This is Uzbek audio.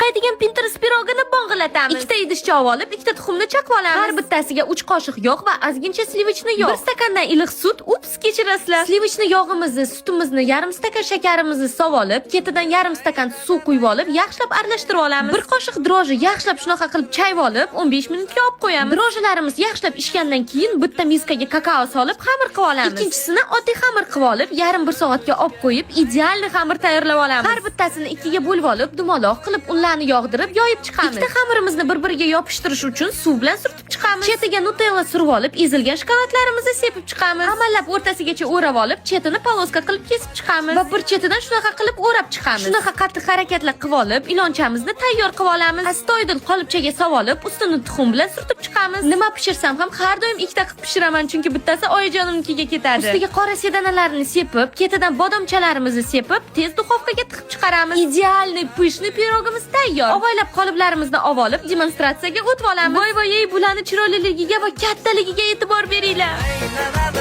O'xshaydigan Pinterest pirogini bog'latamiz. Ikkita idishcha olib, ikkita tuxumni chaqib olamiz. Har bittasiga 3 qoshiq yog' va ozgincha сливочный yog'. 1 stakandan iliq sut, ups, kechirasizlar. Сливочный yog'imizni, sutimizni, yarim stakan shakarimizni solib olib, ketidan yarim stakan suv quyib olib, yaxshilab aralashtirib olamiz. 1 qoshiq дрожжи yaxshilab shunaqa qilib chayib olib, 15 minutga olib qo'yamiz. Дрожжи larimiz yaxshilab pishgandan keyin bitta miskaga kakao solib, xamir qilib olamiz. Ikkinchisini oddiy xamir qilib olib, yarim bir soatga olib qo'yib, идеальный xamir tayyorlab olamiz. Har bittasini ikkiga bo'lib olib, dumaloq qilib unlarni yog'dirib, yoyib chiqamiz. Ikkita xamirimizni bir-biriga yopishtirish uchun suv bilan surtib chiqamiz. Chetiga Nutella surib olib, ezilgan shokoladlarimizni sepib chiqamiz. Amallab o'rtasigacha o'rab olib, chetini полоска qilib kesib chiqamiz va bir chetidan shunaqa qilib o'rab chiqamiz. Shunaqa qattiq harakatlar qilib olib, ilonchamizni tayyor qilib olamiz. Astoydil qolipchaga solib olib, ustini tuxum bilan surtib chiqamiz. Nima pishirsam ham har doim ikkita qilib pishiraman, chunki bittasi oyijonimnikiga ketadi. Ustiga qora sedanalarni sepib, ketidan bodomchalarimizni sepib, tez duxovkaga tiqib chiqaramiz. Идеальный пышный pirogimiz tayyor. Avaylab qoliplarimizni olib olib, demonstratsiyaga o'tib olamiz. Voy voy, ey, bularni chiroyliligiga va kattaligiga e'tibor beringlar.